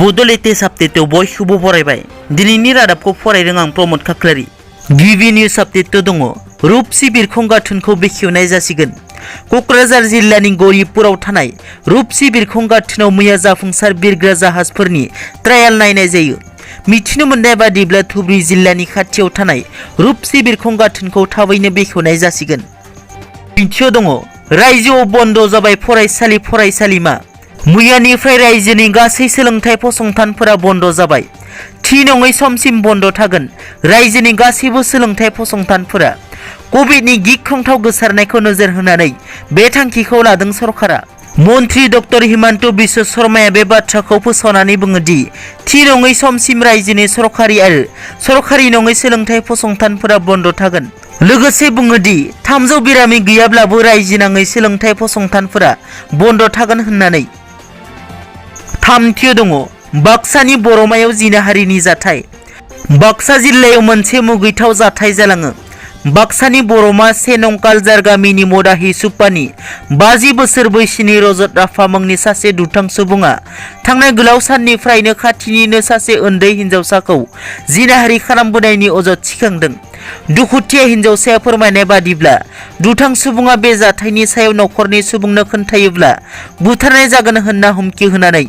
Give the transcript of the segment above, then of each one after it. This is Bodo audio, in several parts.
Bodo latest update बयखौबो फरायबाय दिनैनि रादाबखौ फरायदों आं प्रमोद खाख्लारि गिबि निउज आपडेट दङ रुपसि बिरखं गाथोनखौ बेखेवनाय जासिगोन कक्राझार जिल्लानि गरिबपुराव थानाय रुपसि बिरखं गाथोनाव मैया जाफुंसार बिरग्रा जाहाजफोरनि ट्रायल नायनाय जायो मिथिनो मोननाय बादिब्ला धुबुरी जिल्लानि खाथियाव थानाय रुपसि बिरखं गाथोनखौ थाबैनो बेखेवनाय जासिगोन मिथियो दङ रायजोआव बन्द जाबाय फरायसालि फरायसालिमा मैयानिफ्राय रायजोनि गासै सोलोंथाइ फसंथानफोरा बन्द जाबाय थि नङै समसिम बन्द थागोन रायजोनि गासैबो सोलोंथाइ फसंथानफोरा कभिडनि गिख्रंथाव गोसारनायखौ नोजोर होनानै बे थांखिखौ लादों सरकारा मन्त्रि डक्टर हिमन्त बिश्व शर्माया बे बाथ्राखौ फोसावनानै बुङो दि थि नङै समसिम रायजोनि सरकारि आरो सरकारि नङै सोलोंथाइ फसंथानफोरा बन्द थागोन लोगोसे बुङो दि 300 बिरामि गैयाब्लाबो रायजोनाङै सोलोंथाइ फसंथानफोरा बन्द थागोन होननानै थामथियाव दङ बाक्सानि बरमायाव जिनाहारिनि जाथाय बाक्सा जिल्लायाव मोनसे मुगैथाव जाथाय जालाङो बाक्सानि बरमा 1 नं कालजार गामिनि मदाहि सुप्पानि 50 बोसोर बैसोनि रजत राफा मुंनि सासे दुथां सुबुङा थांनाय गोलाव साननिफ्रायनो खाथिनिनो सासे उन्दै हिनजावसाखौ जिनाहारि खालामबोनायनि अजद थिखांदों दुखुथिया हिनजावसाया फोरमायनाय बादिब्ला दुथां सुबुङा बे जाथायनि सायाव नखरनि सुबुंनो खोन्थायोब्ला बुथारनाय जागोन होनना हुमखि होनानै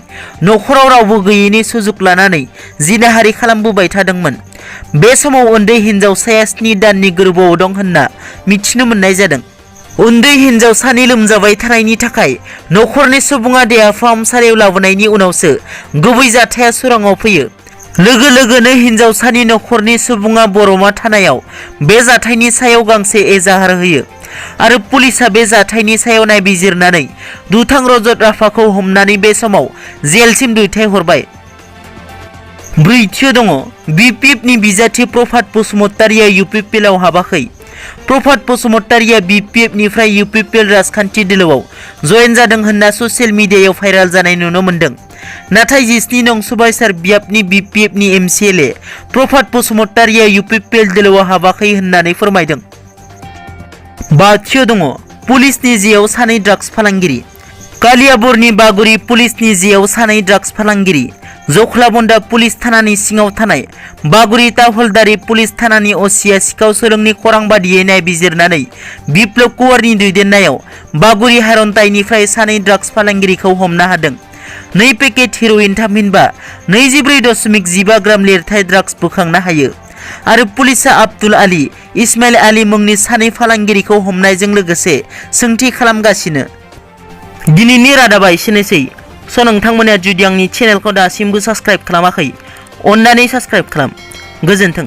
नखराव रावबो गैयैनि सुजुग लानानै जिनाहारि खालामबोबाय थादोंमोन बे समाव उन्दै हिनजावसाया 7 दाननि गोरबोआव दं होनना मिथिनो मोननाय जादों उन्दै हिनजावसानि लोमजाबाय थानायनि थाखाय नखरनि सुबुङा देहा फाहामसालियाव लाबोनायनि उनावसो गुबै जाथाया सोराङाव फैयो लोगो लोगोनो हिनजावसानि नखरनि सुबुङा बरमा थानायाव बे जाथायनि सायाव गांसे एजाहार होयो आरो पुलिसआ बे जाथायनि सायाव नायबिजिरनानै दुथां रजत राफाखौ हमनानै बे समाव जेलसिम दैथायहरबाय ब्रैथियाव दङ बिपिएफनि बिजाथि प्रभात बसुमतारिया UPPL आव हाबाखै प्रभात बसुमतारिया बिपिएफनिफ्राय UPPL राजखान्थि दोलोआव जयेन जादों होनना ससियेल मिडियायाव भाइराल जानाय नुनो मोन्दों नाथाय 17 नं सुबाइसार बियाबनि बिपिएफनि MCLA प्रभात बसुमतारिया UPPL दोलोआव हाबाखै होननानै फोरमायदों बाथियाव दङ पुलिसनि जेयाव सानै ड्राग्स फालांगिरि कालियाबरनि बागुरि पुलिसनि जेयाव सानै ड्राग्स फालांगिरि जखलाबन्दा पुलिस थानानि सिङाव थानाय बागुरि ताहलदारि पुलिस थानानि असिया सिखाव सोलोंनि खौरां बादियै नायबिजिरनानै बिप्लब कुवारनि दैदेननायाव बागुरि हारन्ताइनिफ्राय सानै ड्राग्स फालांगिरिखौ हमनो हादों 2 पेकेट हेर'इन थामहिनबा 24.15 ग्राम लिरथाय ड्राग्स बोखांनो हायो आरो पुलिसआ आब्दुल आली इस्माइल आली मुंनि सानै फालांगिरिखौ हमनायजों लोगोसे सोंथि खालामगासिनो दिनैनि रादाबा एसेनोसै नोंथांमोना जुदि आंनि चेनेलखौ दासिमबो साबस्क्राइब खालामाखै अन्नानै साबस्क्राइब खालाम गोजोन्थों।